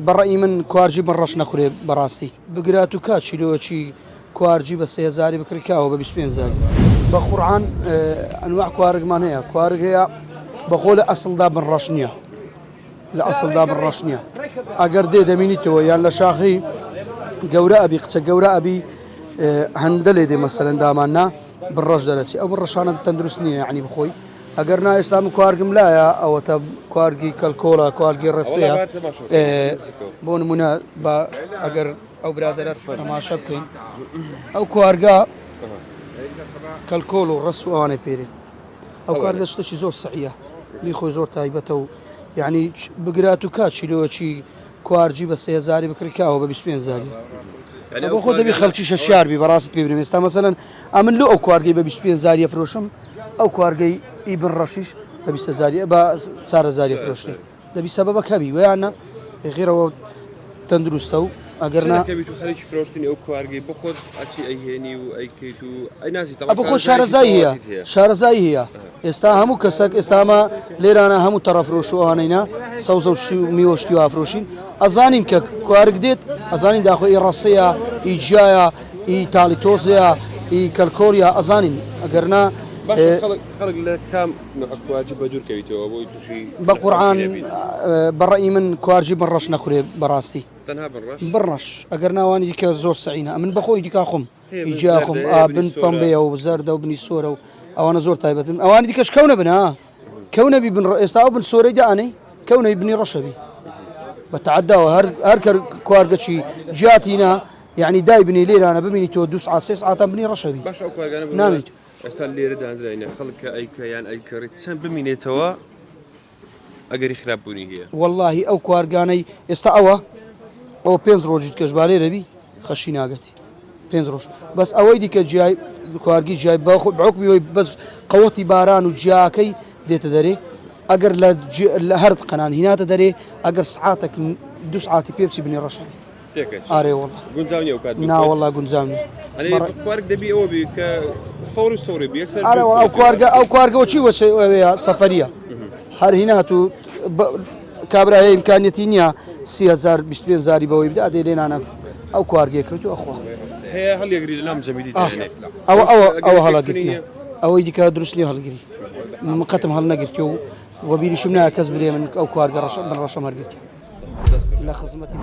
بە ڕەئی من کوارجی بن ڕەش نەخورێ بەڕاستی. بگرە تو کا چیلۆکی کوارجی بە سێ هەزاری بکڕی کاوە بە 25 هەزاری. بە قوڕعان ئەنواع کوارگمان هەیە کوارگ هەیە بەخۆ لە ئەسڵدا بن ڕەش نییە لە ئەسڵدا بن ڕەش نییە ئەگەر دێ دەمینیتەوە یان لە شاخی گەورە ئەبی قچە گەورە ئەبی هەندە لێ دێ مەسەلەن دامان نا بڕەش دەرەچی ئەو بڕەشانە تەندروست نییە یعنی بخۆی ئەگەر نا ئێستا من کوارگم لایە ئەوەتە کوارگی کەلکۆڵە کوارگی ڕسەیە بۆ نمونە بە ئەگەر ئەو برادرە تەماشا بکەین ئەو کوارگە کەلکۆڵ و ڕس و ئەوانەی پێرێن ئەو کارگە شتێکی زۆر سەعیە می خۆی زۆر تایبەتە و یعنی بگرات و کا چیلۆکی کوارجی بە سێزاری بکڕی کاوە بە 25 زاری بۆ خۆ دەبی خەڵکی شەشیار بی بەڕاست پێ برێم ئێستا مەسەلەن ئەمن لۆ ئەو کوارگەی بە 25 زاریە فرۆشم ئەو کوارگەی ئی بن ڕەشیش بە 20 زاریە بە چارە زاریە فرۆشتێ دەبی سەبەبەک هەبی ویانە غیرەوە تەندروستە و ئەگەر نا کەبیت و خەریکی فرۆشتنی ئەو کوارگەی بۆ خۆت ئەچی ئەیهێنی و ئەیکەیت و ئەی ناسی ئەبە خۆ شارەزایی هەیە شارەزایی هەیە ئێستا هەموو کەسەک ئێستامە لێرانە هەموو تەڕەفرۆش و ئەوانەینا سەوزە و شتی و میوە شتی وافرۆشین ئەزانین کە کوارگ دێت ئەزانین داخۆ ئی ڕەسەیە ئی جیایە ئی تاڵی تۆزەیە ئی کەلکۆریە ئەزانین ئەگەر نا باشە خەڵک خەڵک لە کام نوع کوارجی بە دوور کەویتەوە بۆی تووشی بە قورعان بە ڕەئی من کوارجی بن ڕەش نەخورێ بەڕاستی تەنها بن ڕەش بن ڕەش ئەگەر ناوانی دیکە زۆر سەعینە ئەمن بەخۆی دیکە خۆم ئیجا خۆم ئا بن پەمبەیە و زەردە و بنی سۆرە و ئەوانە زۆر تایبەتن ئەوانی دیکەش کەونە بن ها کەونە بی بن ئێستا ئەو بن سۆرەی دانەی کەونەی بنی ڕەشەبی بە تعداوە هەر هەر کە کوارگەچی جیاتینا یعنی دای بنی لێرانە ببینی تۆ دو سعات سێ سعاتان بنی ڕەشەبی باش ئەو کوارگانە نامێت ئێستا لێرە دانراینە خەڵک کە ئەیکە یان ئەیکڕی چەند بمینێتەوە ئەگەری خراپ بوونی هەیە. وەڵاهی ئەو کوارگانەی ئێستا ئەوە ئەوە پێنج ڕۆژی دیکەش با لێرە بی خەشی ناگەتی پێنج ڕۆژ بەس ئەوەی دیکە جیای کوارگی جیای بەحکمی ئەوەی بەس قەوەتی باران و جیاکەی دێتە دەرێ ئەگەر لە لە هەرد قەنان هیناتە دەرێ ئەگەر سعاتێک دو سعاتی پێ بچی بنی ڕەشەکەیت تێکەچی ئارێ وەڵا گونجاو نییە ئەو کات نا وەڵا گونجاو نییە ئەرێ کوارگ دەبی ئەوە بی کە فەوری سەوری بی یەکسەر ئارێ وەڵا ئەو کوارگە ئەو کوارگەوە چی وەچێ ئەوەیە سەفەریە هەر هینات و کابرا هەیە ئیمکانیەتی نییە 30هزار 25 زاری بەوەی بدا دێ لێنانە ئەو کوارگەیە کرد و ئەخوا هەیە هەڵیەگری لە نام جەمیدی ئەوە ئەوە ئەوە هەڵەگرتنە ئەوەی دیکە دروست نییە هەڵگری من قەتم هەڵنەگرتیە و وەبیریشم نایە کەس برێ من ئەو کوارگە ڕەشە من ڕەشەم هەرگرتیە لە خزمەتی.